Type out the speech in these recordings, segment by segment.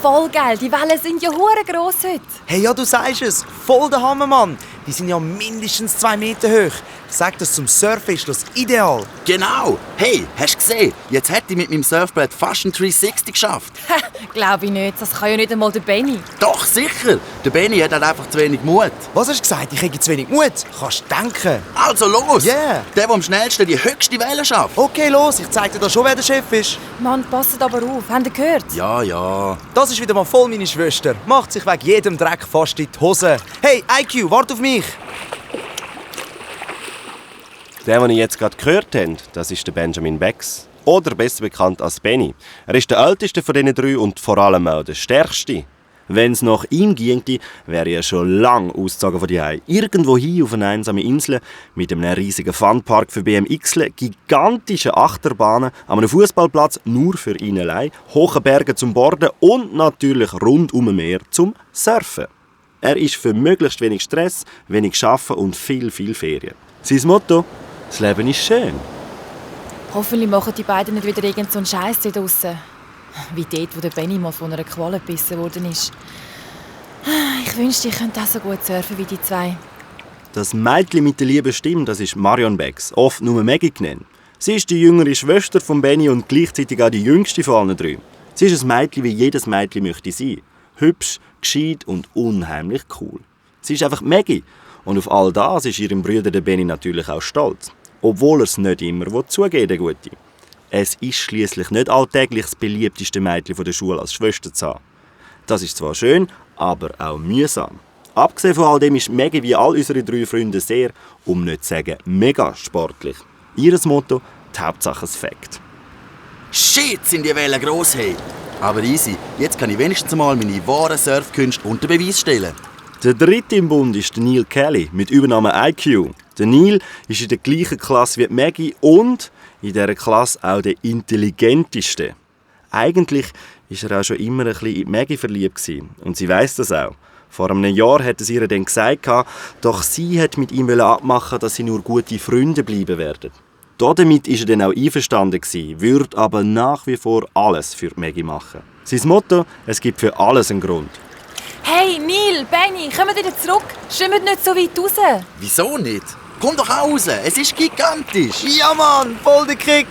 voll geil. Die Wellen sind ja hure gross heute. Hey, ja, du sagst es. Voll der Hammer, Mann. Die sind ja mindestens 2 Meter hoch. Ich sag das, zum Surfen ist das ideal. Genau. Hey, hast du gesehen? Jetzt hätte ich mit meinem Surfbrett fast einen 360 geschafft. Glaube ich nicht. Das kann ja nicht einmal der Benny. Doch, sicher. Der Benny hat halt einfach zu wenig Mut. Was hast du gesagt? Ich habe zu wenig Mut. Kannst du denken. Also los. Yeah. Der am schnellsten die höchste Welle schafft. Okay, los. Ich zeig dir da schon, wer der Chef ist. Mann, passt aber auf. Habt ihr gehört? Ja. Das ist wieder mal voll meine Schwester. Macht sich wegen jedem Dreck fast in die Hose. Hey, IQ, wart auf mich. Der, den ihr jetzt gerade gehört habt, das ist der Benjamin Becks. Oder besser bekannt als Benny. Er ist der älteste von diesen 3 und vor allem auch der stärkste. Wenn es nach ihm ginge, wäre er schon lange ausgezogen von daheim. Irgendwo hin auf eine einsame Insel mit einem riesigen Funpark für BMXler, gigantischen Achterbahnen, an einem Fußballplatz nur für ihn allein, hohen Bergen zum Borden und natürlich rund um Meer zum Surfen. Er ist für möglichst wenig Stress, wenig Arbeiten und viel Ferien. Sein Motto: Das Leben ist schön. Hoffentlich machen die beiden nicht wieder irgend so einen Scheiß da draussen. Wie dort, wo der Benny mal von einer Qualle gebissen worden ist. Ich wünschte, ich könnte auch so gut surfen wie die 2. Das Mädchen mit der lieben Stimme, das ist Marion Becks, oft nur Maggie genannt. Sie ist die jüngere Schwester von Benny und gleichzeitig auch die jüngste von allen 3. Sie ist ein Mädchen, wie jedes Mädchen möchte sein. Hübsch, gescheit und unheimlich cool. Sie ist einfach Maggie. Und auf all das ist ihrem Bruder der Benny natürlich auch stolz. Obwohl er es nicht immer zugeben will, der Gute. Es ist schließlich nicht alltäglich das beliebteste Mädchen der Schule als Schwester zu haben. Das ist zwar schön, aber auch mühsam. Abgesehen von all dem ist Maggie wie all unsere 3 Freunde sehr, um nicht zu sagen mega sportlich. Ihr Motto: die Hauptsache das Fakt. Shit, sind die Wellen gross, hey. Aber easy, jetzt kann ich wenigstens mal meine wahren Surfkünste unter Beweis stellen. Der dritte im Bund ist der Neil Kelly mit Übernamen IQ. Der Neil ist in der gleichen Klasse wie Maggie und in dieser Klasse auch der intelligenteste. Eigentlich war er auch schon immer ein bisschen in Maggie verliebt gewesen. Und sie weiss das auch. Vor einem Jahr hat es ihr dann gesagt, doch sie hat mit ihm abmachen, dass sie nur gute Freunde bleiben werden. Damit war er dann auch einverstanden gewesen, würde aber nach wie vor alles für Maggie machen. Sein Motto: Es gibt für alles einen Grund. Hey, Neil, Benny, kommt wieder zurück. Schwimmt nicht so weit raus. Wieso nicht? Komm doch raus, es ist gigantisch. Ja, Mann, voll der Kick.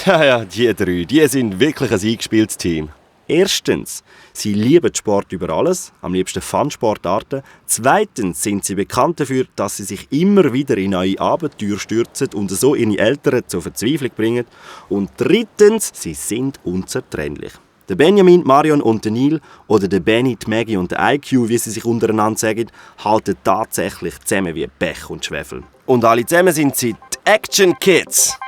Ja, die 3, die sind wirklich ein eingespieltes Team. Erstens, sie lieben Sport über alles, am liebsten Fun-Sportarten. Zweitens sind sie bekannt dafür, dass sie sich immer wieder in neue Abenteuer stürzen und so ihre Eltern zur Verzweiflung bringen. Und drittens, sie sind unzertrennlich. Der Benjamin, Marion und der Neil oder der Benny, die Maggie und der IQ, wie sie sich untereinander sagen, halten tatsächlich zusammen wie Pech und Schwefel. Und alle zusammen sind sie die Action Kids.